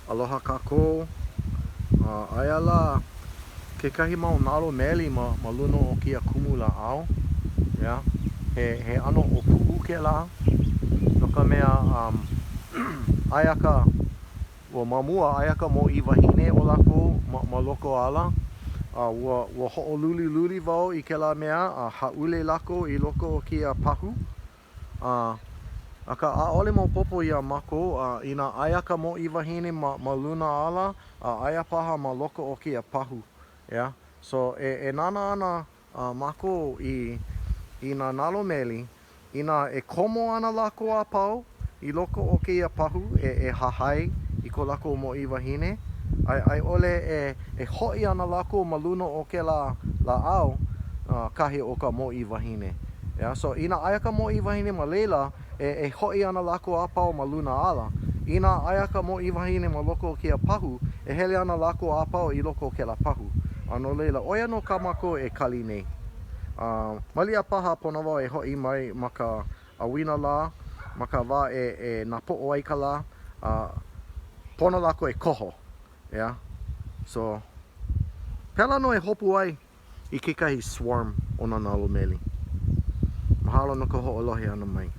Aloha kākou. Aia lā kekahi mau nalo meli ma, ma luna o kēia kumu lāʻau. Yeah. He, he ʻano ʻōpuʻu kēlā, no ka mea, um, aia ka, ua ma mua, aia ka mōʻī wahine o lākou ma, ma loko ala. A ua, ua hoʻoluliluli wau i kēlā mea a hāʻule lākou i loko o kēia pahu. A, akā, ʻaʻole maopopo iā mākou, a inā aia ka Mōʻī Wahine ma, ma luna ala, a aia paha ma loko o kēia pahu, ʻeā? So, e, e nānā ana a, mākou i, i nā nalo meli, inā e komo ana lākou a pau i loko o kēia pahu e, e hahai i ko lākou Mōʻī Wahine, a, a i ʻole e, e hoʻi ana lākou ma luna o kēlā lāʻau, kahi o ka Mōʻī Wahine. Yeah, so inā aia ka Mōʻī Wahine ma laila, e, e hoʻi ana lākou a pau ma luna ala. Inā aia ka Mōʻī Wahine ma loko o kēia pahu, e hele ana lākou a pau i loko o kēlā pahu. A no laila, ʻo ia nō kā mākou e kali nei. A, malia paha pono wau e hoʻi mai ma ka ʻauinalā, ma ka wā e, e napoʻo ai ka lā, a pono lākou e koho. Yeah. So, pēlā nō e hopu ai i kekahi swarm o nā nalo meli. Mahalo no ka hoʻolohe ʻana mai.